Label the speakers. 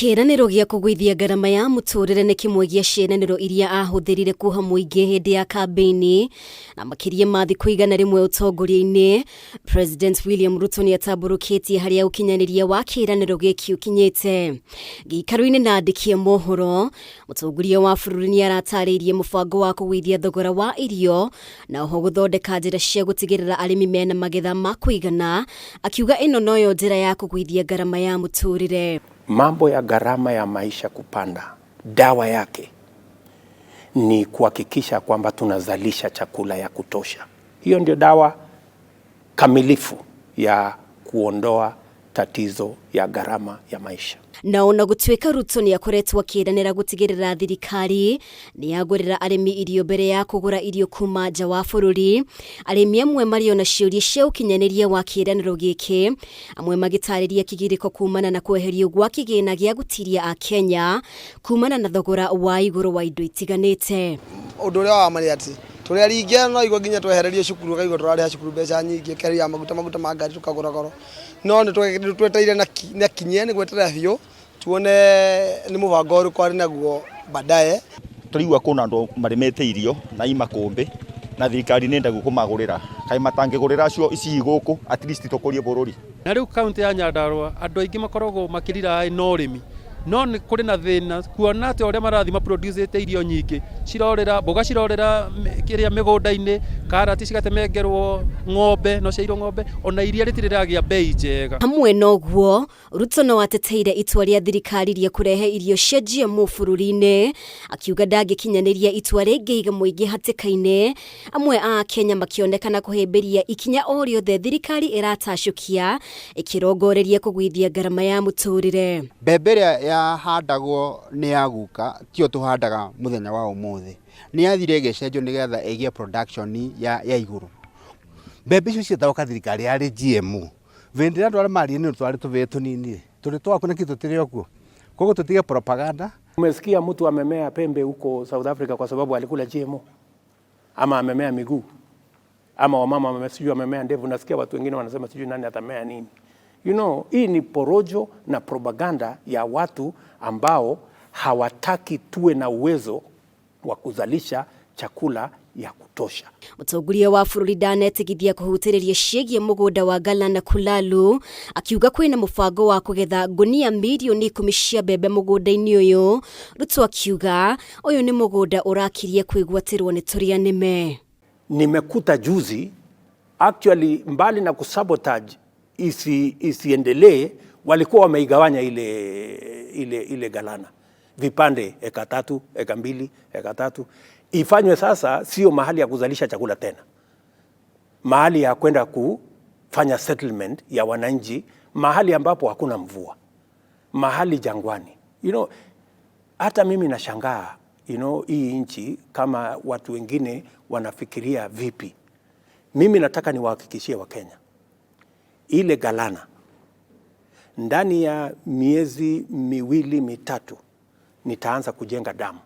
Speaker 1: Kĩĩranĩro gĩa kũgũithia ngarama ya mũtũrĩre nĩ kĩmwe gĩa ciĩranĩro iria ahũthĩrire kuoha mũingĩ hĩndĩ ya kambĩini na makĩria ma thikũ 100 ũtongoria-inĩ. President William Ruto nĩ atambũrũkĩtie harĩa ũkinyanĩria wa kĩĩranĩro gĩkĩ ũkinyĩte. Gĩikaro-inĩ na andĩki a mohoro, mũtongoria wa bũrũri nĩ aratarĩirie mũbango wa kũgũithia thogora wa irio na oho gũthondeka njĩra cia gũtigĩrĩra arĩmi mena magetha ma kũigana, akiuga ĩno noyo njĩra ya kũgũithia ngarama ya mũtũrĩre.
Speaker 2: Mambo ya gharama ya maisha kupanda, dawa yake ni kuhakikisha kwamba tunazalisha chakula ya kutosha. Hiyo ndio dawa kamilifu ya kuondoa tatizo ya gharama ya maisha.
Speaker 1: Na ona gũtuĩka Ruto nĩ akoretwo akĩranĩra gũtigĩrĩra thirikari nĩ yagũrĩra arĩmi irio mbere ya kũgũra irio kuma nja wa bũrũri, arĩmi amwe marĩ ona ciũria cia ũkinyanĩria wa kĩĩranĩro gĩkĩ, amwe magĩtarĩria kĩgirĩko kumana na kweherio gwa kĩgĩna gĩa gũtiria Akenya kumana na thogora wa igũrũ wa indo itiganĩte.
Speaker 3: Ũndũ ũrĩa wa ma nĩ atĩ tũrĩ aringi no igua nginya twehererio cukuru ũkaigua tũrarĩha cukuru mbeca nyingĩ, ũkeheria maguta, maguta ma ngari tũkagũra goro. No nĩ twetereire na kinyi, nĩ gweterera biũ tuone nĩ mũbango ũrĩkũ arĩ naguo baadaye.
Speaker 4: Tũraigua kwĩna andũ marĩmĩte irio na i makũmbĩ na thirikari nĩ ndegu kũmagũrĩra, kaĩ matangĩgũrĩra acio ici gũkũ, at least tũkũrie bũrũri.
Speaker 5: Na rĩu kaunti ya Nyandarua andũ aingĩ makoragwo makĩrira na ũrĩmi, no nĩ kũrĩ na thĩna kuona atĩ ũrĩa marathiĩ maproducĩte irio nyingĩ cirorĩra mboga, cirorĩra kĩrĩa mĩgũnda-inĩ, karati cigatemengerwo ng'ombe, no ciairwo ng'ombe, ona iria rĩtirĩ rĩragĩa bei njega.
Speaker 1: Hamwe na ũguo, Ruto no ateteire itua rĩa thirikari rĩa kũrehe irio cia GMO bũrũri-inĩ, akiuga ndangĩkinyanĩria itua rĩngĩiga mũingĩ hatĩka-inĩ, amwe a Akenya makĩonekana kũhĩmbĩria ikinya o rĩothe thirikari ĩratacũkia ĩkĩrongoreria kũgũithia ngarama ya mũtũrĩre.
Speaker 6: Mbembe ĩrĩa yahandagwo nĩ ya guka tiyo tũhandaga mũthenya wa ũmũthĩ, nĩ yathire ĩgĩcenjio nĩgetha ĩgĩe production ya igũrũ.
Speaker 7: Mbembe icio cietagwo thirikari yarĩ GMO. Hĩndĩ ĩrĩa andũ arĩa marĩ nĩ twarĩ tũbĩĩ tũnini tũrĩ twaku na kitu tũtirĩ okuo. Koguo tũtige propaganda.
Speaker 2: Umesikia mtu amemea pembe huko South Africa kwa sababu alikula GMO, ama amemea miguu, ama wamama sijui amemea ndevu? Nasikia watu wengine wanasema sijui nani atamea nini. Hii ni porojo na propaganda ya watu ambao hawataki tuwe na uwezo wa kuzalisha chakula ya kutosha.
Speaker 1: Mũtongoria wa bũrũri ndanetigithia kũhutĩrĩria ciĩgiĩ mũgũnda wa Galana Kulalu, akiuga kwĩna mũbango wa kũgetha ngunia 10,000,000 cia mbembe mũgũnda-inĩ ũyũ. Ruto akiuga ũyũ nĩ mũgũnda ũrakirie kwĩgwatĩrwo nĩ tũrĩa nĩme.
Speaker 2: Nimekuta juzi actually mbali na kusabotage isiendelee, walikuwa wameigawanya ile Galana vipande eka 3, eka 2, eka 3. Ifanywe sasa sio mahali ya kuzalisha chakula tena, mahali ya kwenda kufanya settlement ya wananchi, mahali ambapo hakuna mvua, mahali jangwani. Hata mimi nashangaa, hii nchi kama watu wengine wanafikiria vipi. Mimi nataka niwahakikishie Wakenya, ile Galana ndani ya miezi 2 3 nitaanza kujenga damu.